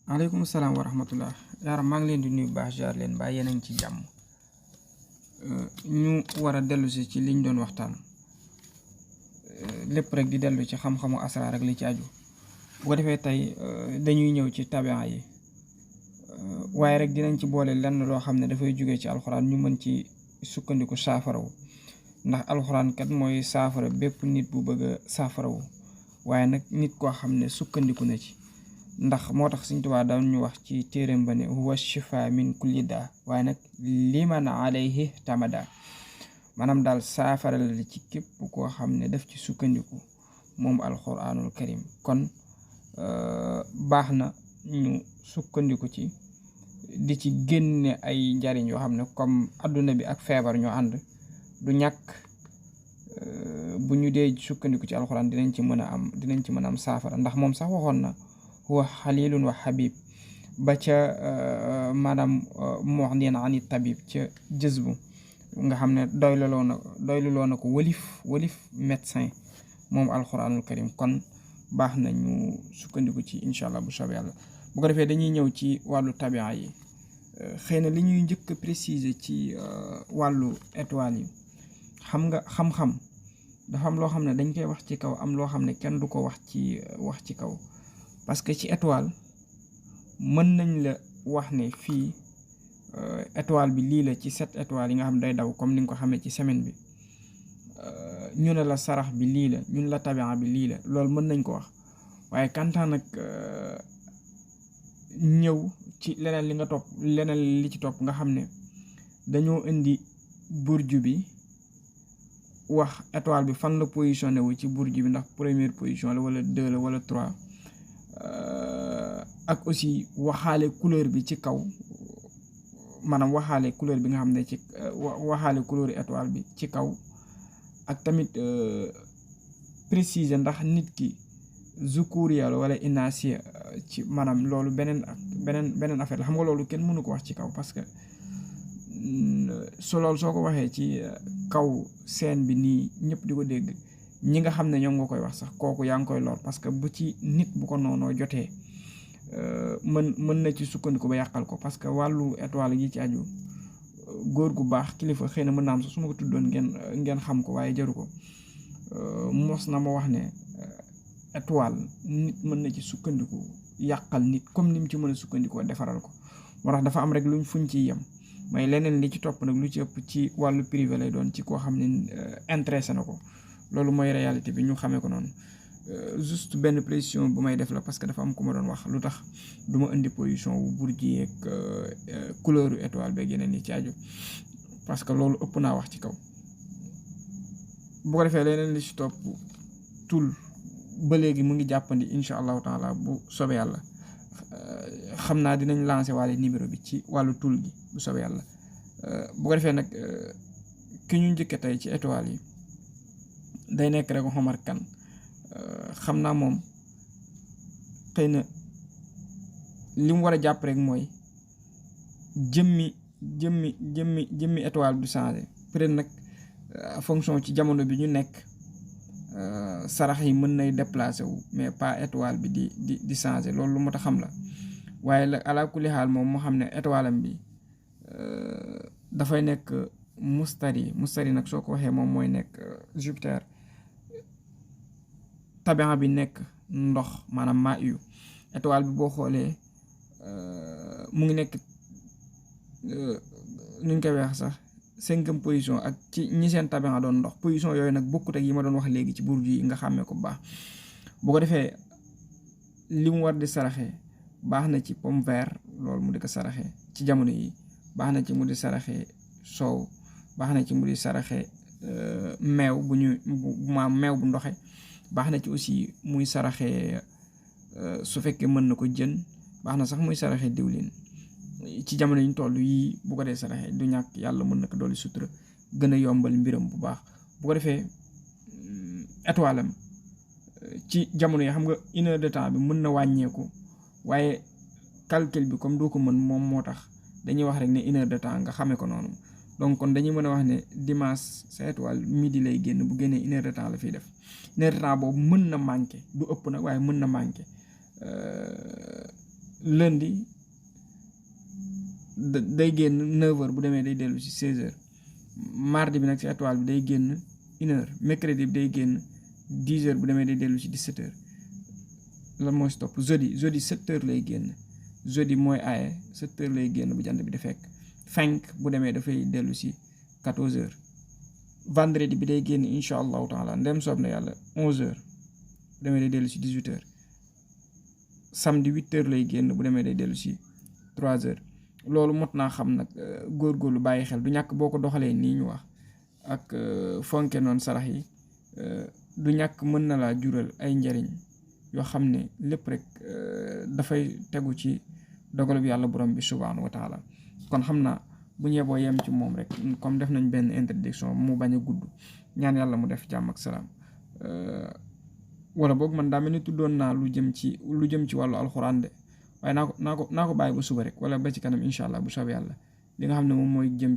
aleykum salaam wa rahmatullah yaaram maa ngi leen di nuyu bu baax jaar leen bàyyi yéen a ngi ci jàmm. ñu war a dellu si ci liñ doon waxtaan lépp rek di dellu ci xam-xamu asraar rek li ci aju bu ko defee tey dañuy ñëw ci tabian yi waaye rek dinañ ci boole lenn loo xam ne dafay jóge ci alxuraan ñu mën ci sukkandiku saafarawu ndax alxuraan kat mooy saafara bépp nit bu bëgg a saafarawu waaye nag nit koo xam ne sukkandiku na ci. ndax moo tax Sëñ Tuubaa daan ñu wax ci téeréem ba ne huwa shifa min kulli daa waaye nag liman alayhi tamada maanaam daal saafara la ci képp koo xam ne daf ci sukkandiku moom alxuraanul karim kon baax na ñu sukkandiku ci di ci génne ay njariñ yoo xam ne comme adduna bi ak feebar ñoo ànd du ñàkk bu ñu dee sukkandiku ci alxuraan dinañ ci mën a am saafara ndax moom sax waxoon na huwa xalilun wa xabib ba ca maanaam muxnin ani tabib ca jëzbu nga xam ne doyluloo na ko wëlif médecin moom alquranul karim kon baax na ñu sukkandiku ci incha allah bu soobee yàlla bu ko defee dañuy ñëw ci wàllu tabia yi xëy na li ñuy njëkk a préciser ci wàllu étoile yi xam nga xam-xam dafa am loo xam ne dañ koy wax ci kaw am loo xam ne kenn du ko wax ci kaw parce que ci étoile mën nañ la wax ne fii étoile bi lii la ci 7 étoiles yi nga xam day daw comme ni nga ko xamee ci semaine bi ñu ne la sarax bi lii la ñun la tabian bi lii la loolu mën nañ ko wax waaye kantaan nag ñëw ci leneen li ci topp nga xam ne dañoo indi burju bi wax étoile bi fan la positionné wu ci burju bi ndax première position la wala 2 la wala 3 ak aussi waxaale couleur bi ci kaw maanaam waxaale couleur bi nga xam ne ci waxaale couleur étoile bi ci kaw ak tamit préciser ndax nit ki zukuriya la wala inasiya ci maanaam loolu beneen affaire la xam nga loolu kenn mënu ko wax ci kaw parce que loolu soo ko waxee ci kaw scène bi nii ñëpp di ko dégg ñi nga xam ne ñoom nga koy wax sax kooku yaa ngi koy lor parce que bu ci nit bu ko noonoo jotee mën na ci sukkandiku ba yàqal ko parce que wàllu étoile yi ci aju góor gu baax kilifa xëy na mën naa am sax su ma ko tuddoon ngeen xam ko waaye jaru ko mos na ma wax ne étoile nit mën na ci sukkandiku yàqal nit comme ni mu ci mën a sukkandikoo defaral ko moo tax dafa am rek fuñ ciy yem mais leneen li ci topp nag lu ci ëpp ci wàllu privé lay doon ci koo xam ne intéressé na ko loolu mooy réalité bi ñu xamee ko noonu juste benn précision bu may def la parce que dafa am ku ma doon wax lu tax du ma indi position wu burji yeeg couleur étoile beeg yeneen yi ci aju parce que loolu ëpp naa wax ci kaw bu ko defee leneen li ci topp tul ba léegi mu ngi jàppandi incha allahu taala bu soobee yàlla xam naa dinañ lancer waale numéro bi ci wàllu tul gi bu soobee yàlla bu ko defee nag ki ñu njëkke tey ci étoile yi day nekk rek Omar Kane xam naa moom xëy na li mu war a jàpp rek mooy jëmmi étoile du changé peut-être nag fonction ci jamono bi ñu nekk sarax yi mën nay déplacé wu mais pas étoile bi di changé loolu lu mot a xam la waaye la ala kulli xaal moom moo xam ne étoile am bi dafay nekk mustari nag soo ko waxee moom mooy nekk Jupiter tabian bi nekk ndox maanaam maa yu étoile bi boo xoolee mu ngi nekk nuñ koy wax sax 5e position ak ci ñi seen tabian doon ndox position yooyu nag bokkut ak yi ma doon wax léegi ci burju yi nga xàmmee ko bu baax bu ko defee li mu war di saraxee baax na ci pomme vert loolu mu di ko saraxee ci jamono yi baax na ci mu di saraxee soow baax na ci mu di saraxee meew meew bu ndoxe baax na ci aussi muy saraxee su fekkee mën na ko jën baax na sax muy saraxee diwlin ci jamono yi ñu toll yii bu ko dee saraxee du ñàkk yàlla mën na ko dolli sutura gën a yombal mbiram bu baax bu ko defee étoile am ci jamono yi xam nga 1 heure de temps bi mën na wàññeeku waaye calcul bi comme doo ko mën moom moo tax dañuy wax rek ne 1 heure de temps nga xamee ko noonu donc kon dañuy mën a wax ne dimanche sa étoile midi lay génn bu génnee 1 heure de temps la fiy def 1 heure de temps boobu mën na manqué du ëpp nag waaye mën na manqué lundi day génn 9h bu demee day dellu si 16h mardi bi nag si étoile bi day génn 1h mercredi bi day génn 10h bu demee day dellu si 17h lan moo si topp jeudi 7h lay génn jeudi mooy aaye 7h lay génn bu jant bi di fekk fenk bu demee dafay dellu si 14h vendredi bi day génn incha allahu taala ndem soob na yàlla 11h bu demee day dellu si 18h samedi 8h lay génn bu demee day dellu si 3h loolu mot naa xam nag góorgóorlu bàyyi xel du ñàkk boo ko doxalee nii ñu wax ak fonke noonu sarax yi du ñàkk mën na laa jural ay njariñ yoo xam ne lépp rek dafay tegu ci dogalub yàlla borom bi subhaanahu wa taala kon xam naa bu ñu yeboo yem ci moom rek comme def nañ benn introduction mu bañ a gudd ñaan yàlla mu def jàmm ak salaam wala boog man daa mel ni tuddoon naa lu jëm ci wàllu alxuraan de waaye naa ko bàyyi ba suba rek wala ba ci kanam incha allah bu soobee yàlla li nga xam ne moom mooy jëm